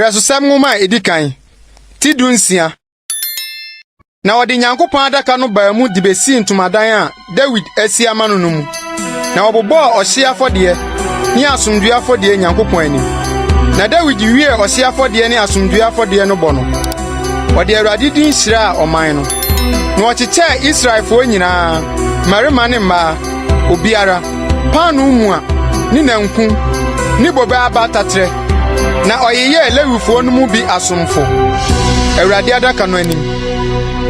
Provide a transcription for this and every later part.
Berɛsosɛm Nwoma a edi kan, ti 16. Na wɔde Nyankopɔn adaka no baa mu de besii ntomadan a Dawid asi ama no no mu. Na wɔbobɔɔ ɔhyeɛ afɔdeɛ ne asomdwoe afɔdeɛ Nyankopɔn anim. Na Dawid wiee ɔhyeɛ afɔdeɛ ne asomdwoe afɔdeɛ no bɔ no, ɔde Awurade din hyiraa ɔman no. Na ɔkyekyɛɛ Israelfoɔ nyinaa, mmarima ne mmaa, obiara, paanoo mua ne nanku ne bobe aba taterɛ, na ɔyeyɛɛ Lewifoɔ no mu bi asomfo, Awurade adaka no anim,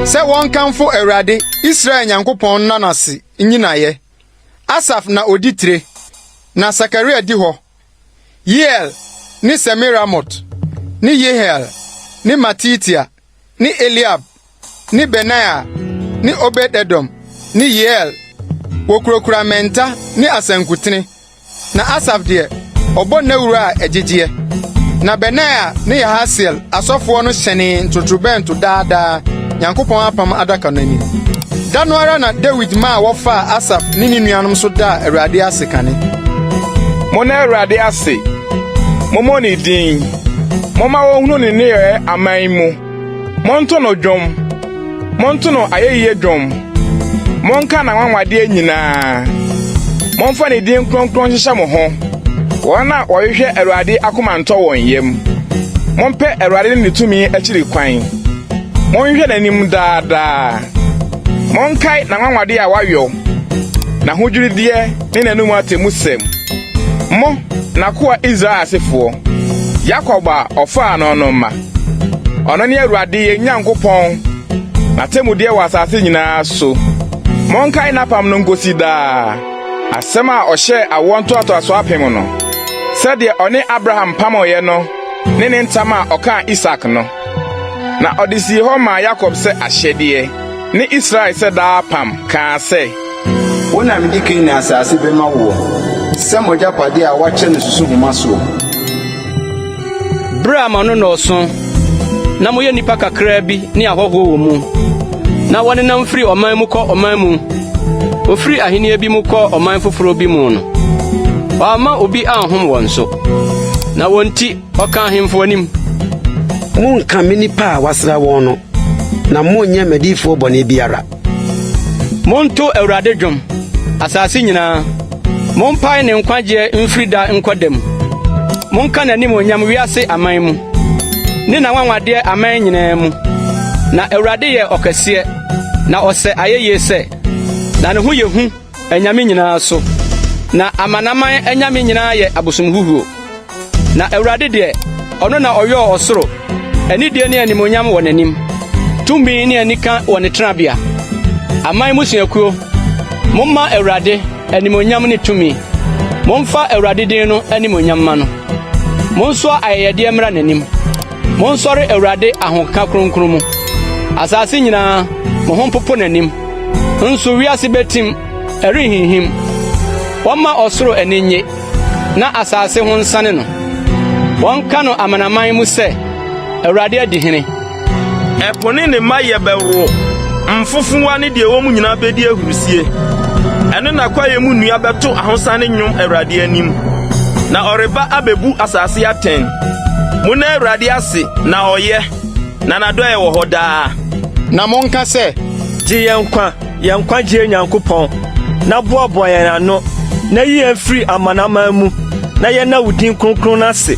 sɛ wɔnkamfo Awurade, Israel Nyankopɔn nna no ase nyi no ayɛ. Asaf na odi tire, na Sakaria di hɔ, Yeiel ne Semiramot ne Yehiel ne Matitia ne Eliab ne Benaia ne Obed-Edom ne Yeiel, wokurakura mmɛnta ne asankuten, na Asaf deɛ, ɔbɔ nnawuro a ɛgyegyeɛ. Na Benaia ne Yahasiel asɔfoɔ no hyɛnee ntotorobɛnto daa daa Nyankopɔn apam adaka no anim. Da no ara na Dawid maa wɔfaa Asaf ne ne nuanom so daa Awurade ase kane. Monna Awurade ase, mommɔ ne din, momma wɔnhunu ne nneyɔe aman mu. Monto no dwom, monto no ayɛyie dwom, monka n'anwanwadeɛ nyinaa. Momfa ne din kronkron nhyehyɛ mo ho, wɔn a wɔhwehwɛ Awurade akoma ntɔ wɔn yam. Mompɛ Awurade ne ne tumi akyiri kwan, monhwehwɛ n'anim daa daa. Monkae n'anwanwadeɛ a wayɔ, n'ahodwirideɛ ne n'anom atemmusɛm. Mo, n'akoa Israel asefoɔ, Yakob a ɔfaa no no mma. Ɔno ne Awurade yɛn Nyankopɔn, n'atemmudeɛ wɔ asase nyinaa so. Monkae n'apam no nkosi daa, asɛm a ɔhyɛɛ awoɔ ntoatoasoɔ apem no, sɛdeɛ ɔne Abraham pameeɛ no ne ne ntam a ɔkaa Isak no. Na ɔde sii hɔ maa Yakob sɛ ahyɛdeɛ, ne Israel sɛ daa apam, kaa sɛ. Wo na mede Kanaan asase bɛma woɔ sɛ mo agyapadeɛ a wɔakyɛ no susuhoma soɔ. Bere a mo ano nnɔɔso, na moyɛ nnipa kakraa bi ne ahɔho wɔ mu, na wɔnenam firi ɔman mu kɔ ɔman mu, wofiri ahenni bi mu kɔ ɔman foforo bi mu no, wamma obi anhom wɔn so, na wɔn nti ɔkaa ahemfo anim. Monnka me nnipa a wɔasra wɔn no, na monnyɛ m'adiyifoɔ bɔne biara. Monto Awurade dwom, asase nyinaa. Mompae ne nkwagyeɛ mfiri da nkɔ da mu. Monka n'animuonyam wiase aman mu, ne n'anwanwadeɛ aman nyinaa mu. Na Awurade yɛ ɔkɛseɛ, na ɔsɛ ayɛyie sɛ, na ne ho yɛ hu anyame nyinaa so. Na amanaman anyame nyinaa yɛ abosomhuhuo. Na Awurade deɛ, ɔno na ɔyɔɔ ɔsoro, anidie ne animuonyam wɔ n'anim, tumi ne anika wɔ ne tenabea. Aman mmusuakuo, momma Awurade animuonyam ne tumi. Momfa Awurade din no animuonyam mma no. Monsoa ayɛyɛdeɛ mmra n'anim. Monsɔre Awurade ahokeka kronkron mu. Asase nyinaa, mo ho mpopo n'anim. Nso wiase betim, ɛrenhinhim. Wɔmma ɔsoro ani nnye, na asase ho nsane no. Wɔnka no amanaman mu sɛ, Awurade adi hene. Ɛpo ne ne mayɛ bɛworo, mfofowa ne deɛ ɛwɔ mu nyinaa bedi ahurusie. Ɛno na kwaeɛ mu nnua bɛto ahosane nnwom Awurade anim, na ɔreba abebu asase atɛn. Monna Awurade ase, na ɔyɛ, na n'adɔe wɔ hɔ daa. Na monka sɛ. Gye yɛn nkwa, yɛn nkwagyeɛ Nyankopɔn, na boaboa yɛn ano, na yi yɛn firi amanaman mu, na yɛnna wo din kronkron no ase,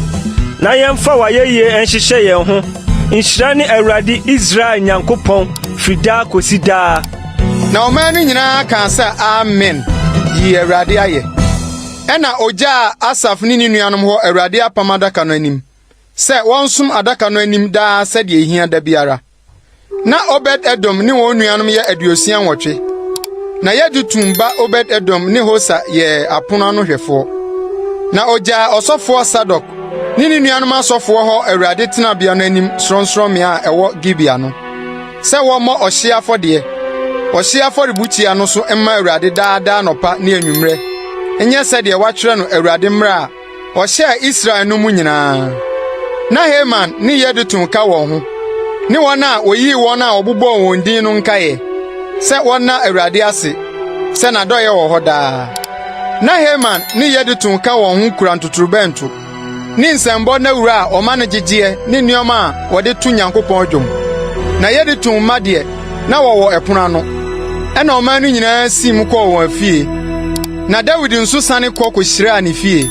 na yɛmfa w'ayɛyie nhyehyɛ yɛn ho. Nhyira ne Awurade Israel Nyankopɔn firi daa kosi daa. Na ɔman no nyinaa kaa sɛ, Amen! yii Awurade ayɛ. Ɛnna ogyaa Asaf ne ne nuanom hɔ Awurade apam adaka no anim sɛ wɔnsom adaka no anim daa sɛdeɛ ehia da biara. Na Obed-Edom ne wɔn nuanom yɛ 68. Na Yedutun ba Obed-Edom ne Hosa yɛɛ apon ano hwɛfoɔ. Na ogyaa ɔsɔfoɔ Sadok ne ne nuanom asɔfoɔ hɔ Awurade tenabea no anim sorɔnsorɔmmea a ɛwɔ Gibea no, sɛ wɔmmɔ ɔhyeɛ afɔdeɛ, ɔhyeɛ afɔrebukyia no so mma Awurade daa daa anɔpa ne anwummerɛ, nyɛ sɛdeɛ wɔatwerɛ no Awurade mmara a ɔhyɛɛ Israel no mu nyinaa. Na Heman ne Yedutun ka wɔn ho, ne wɔn a woyii wɔn a wɔbobɔɔ wɔn din no nkae, sɛ wɔnna Awurade ase sɛ n'adɔe wɔ hɔ daa. Na Heman ne Yedutun ka wɔn ho kura ntotorobɛnto. ne nsɛmbɔ nnawuru a ɔma no gyegyeɛ ne nneɛma a wɔde to Nyankopɔn dwom. Na Yedutun mma deɛ, na wɔwɔ ɛpono ano. Ɛnna ɔman no nyinaa sii mu kɔɔ wɔn afie. Na Dawid nso sane kɔ kohyiraa ne fie.